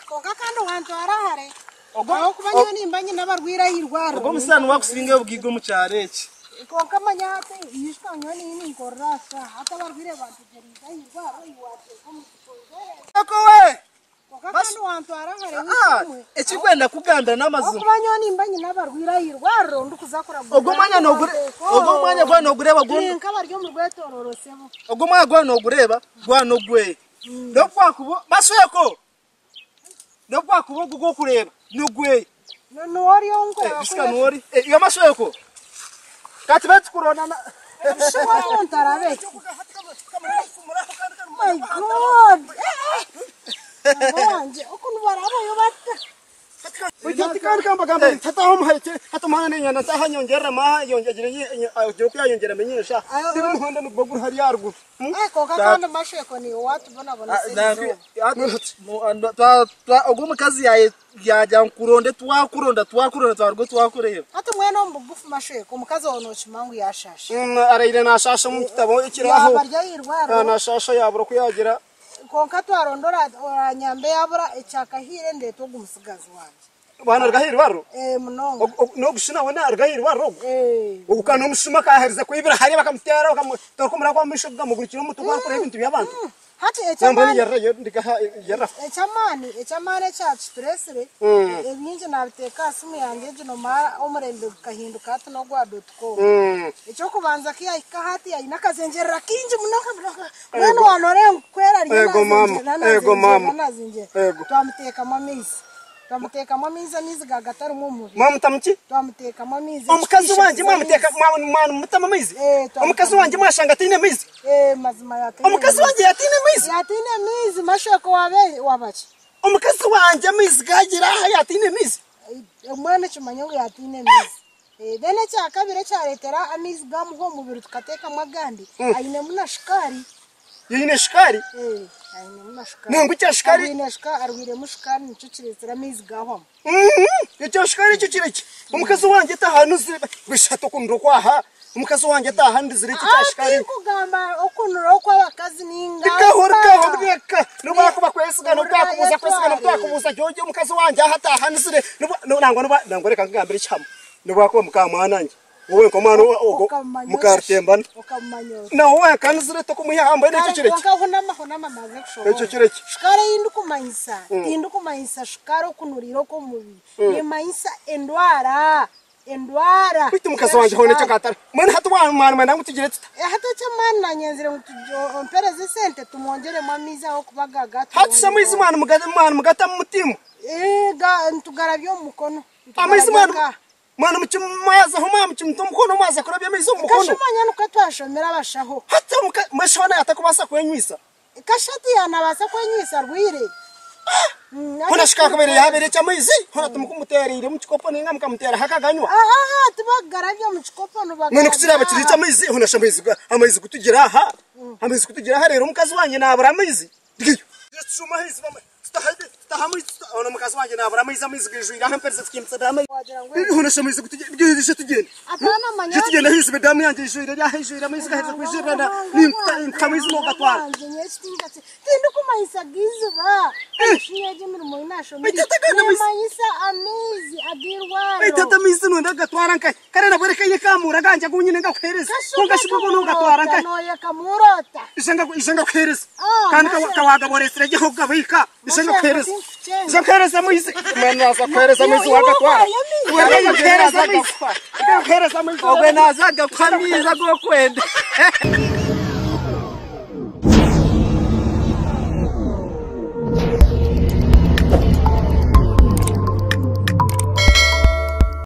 Kwonka kandi wantwara hare ahabw'okuba nyowe nimba nyine abarwaire aha irwariro. Ogwo omusaija niwe akusingayo obugaiga omu kyaro eki. Kwonka manya hati ijuka nyowe niinyine ninkorera aha shaaha hati abarwaire bantegyereize aha irwariro iwe wateeka omu Eko we! Kwonka kandi wantwara hare w'eishemwe. Ekinkwenda kukugambira n'amazima. Ahabw'okuba nyowe nimba nyine abarwaire aha irwariro ndikuza kuragurira. Ogwo omwanya ogwo omwanya gwaba nogureeba Turi nk'abari omu rwetoorooro sebo. Ogwo omwanya gwaba nogureeba gwaba n'ogweye. N'obu kwakuba masweko n'obu kwakuba ogu ogw'okureeba n'ogweye. Niwe ori ou nkureeba Jessica niwe ori. Iwe masweko ka tube tukuronda. Ebishuba omuntu arabe ki? My God! Mama wangye oku nibarabayo bata? Baitu kandi kambagamba nti hataho omuhayeke hati omuhanda niinyenda ntaaha nyongyerere amaha agire oku yayongyera amenyesha tiri omuhanda niguba guri hariya aharuguru. Kwonka kandi Masheko niiwe watubonabonesa erizooba. Ogwo omukazi yaagira ngu nkuronde twakuronda twakuronda twaruga twakureeba. Hati mbwenu omu bugufu Masheko omukazi owo nookimanya ngu yaashaasha. Araire naashaasha omu kitabo ekiri aho. Yaaba ari aha irwariro. Naashaasha yaabura oku yaagira. Kwonka twaronda oranyamba yabura ekyakahiire ndeeta ogu mutsigazi wangye. Bwana aruga aha irwariro? Ee munonga. N'ogu shi nawe naruga aha irwariro ogu? Ee. Ogu ka n'omushuma kaherize kwibira hariya bakamuteera bakamuteera omuraba gw'omu maisho gukamugurukira omu mutwe gwarikora ebintu by'abantu. Hati Nambwenu eky'amaani yarirayo ndiga aha yarira. eky'amaani eky'amaani ekyakitureetsire ebingi naabiteeka aha simu yangye egi nomara omurembe gukahinduka hati n'ogwa dot com. Eky'okubanza ku yaahika hati aine akazengyerera kaingi munonga munonga. Mbwenu waanoreeba ngu kwera ariyo Ego maama, naazengyerera, ego maama, naazengyerera, naazengyerera. ego. Twamuteekamu amaizi. Twamuteekamu amaizi, amaizi gaagatarimu omubi. Mwamutamu ki? Twamuteekamu amaizi. Omukazi ekiti wangye mwamuteeka ishatu z'amaizi. mwamutamu amaizi? Eh, twamutamu Omukazi wangye mwashanga ataine maizi? Eh, mazima yaataine Omukazi amaizi. wangye yataine maizi? Yaataine amaizi, mashoko wabe waba ki? Omukazi wangye amaizi gaagira aha yataine maizi? Eh, Mbwenu kimanye ngu yaataine amaizi. Then ekyakabiri ekyaretera amaizi gamuhwa omubiri tukateekamu agandi, ainemu na shukaari. Eine shukaari? Ainemu na shukaari. Nangwa ekya shukaari. Arwiremu shukaari nikyo kireetsire amaizi gahwamu. Ekya shukaari ekyo kiri ki? Omukazi wangye tahanuzire bishatu okunura okwaha. Omukazi wangye tahandizire ekyo kya shukaari. Tinkugamba okunura okw'abakazi ninga. Rekaho rekaho reka. Nobu akuba kwesiga nobu twakubuuza kwesiga nobu twakubuuza George omukazi wangye aha tahanuzire. Nangwa nangwa reka nkugambire ekihama. Nobu akuba muka mwanangye, wowe nk'omwana ogwo mukarutembana, nawe wakanizire tokumuha mbwenu ekyo kirekye. Kwonka hunama hunama maze kushoboorora. Ekyo kirekye. Shukaari ei ndikumanyisa, tindikumanyisa shukaari okunuriire okw'omubiri, nimanyisa endwara, endwara. Beitu mukazi wangye hoona ekyo akatari. Mbwenu hati wamwenda ngu tugire tuta? Hati eky'amaani nanyenzire ngu ompereze esente tumwongyeremu amaizi ahabw'okuba aga Hati shi amaizi mwanimugatamu mutiimu? Nitugarabya omu mukono. Amaizi mwana mwana mukimwazaho mwamukimuta omukono mwaza kurabya amaizi omu mukono. Kashumanya nikwo twashomera abashaho. Hati omuka mweshaho naye atakubaasa kwenywisa. Kashati yanabaasa kwenywisa arwaire. Hona shi kakabaire yabaire eky'amaizi hona timukumuteereire omu kikopo ninga mukamuteeraho akaganywa. Aha tibakugarabya omu kikopo nibagarabya. Mbwenu ku kiraaba kiri eky'amaizi hona shi amaizi amaizi kutugira aha amaizi kutugira aha reero omukazi wangye naabura amaizi. Tushuume ahaizi Tutaha omukazi wangye nabura amaizi amaizi gaijwire aha mperize tukimutsibira amaizi hoona amaizi ije tugyende ije tugyende aha iziba edamu yangye eijwire eri aha eijwire amaizi gaherize kwijurira ninkuha amaizi nogatwara Tindikumanyisa gaiziba egi emirimo ei nashomire nimanyisa amaizi ag'eirwariro Beitu hati amaizi noyenda kugatwara nkahi Kare nabwo reka eyekamuura agangye agu nyine ngakuheereze, kwonka shi gogo noogatwara nkahi? Nooyekamuura ota? Ija ija ngakuheereze. Kandi ka waagaba oreetsire gye ah'okugabiika, ija ngakuheereze. Ija nkuheereze amaizi. Mbwenu naaza kukuheereza amaizi waagatwara. Reka nkuheereze amaizi. Reka nkuheereze amaizi. Ogwe naaza kukuha amaizi agu orikwenda.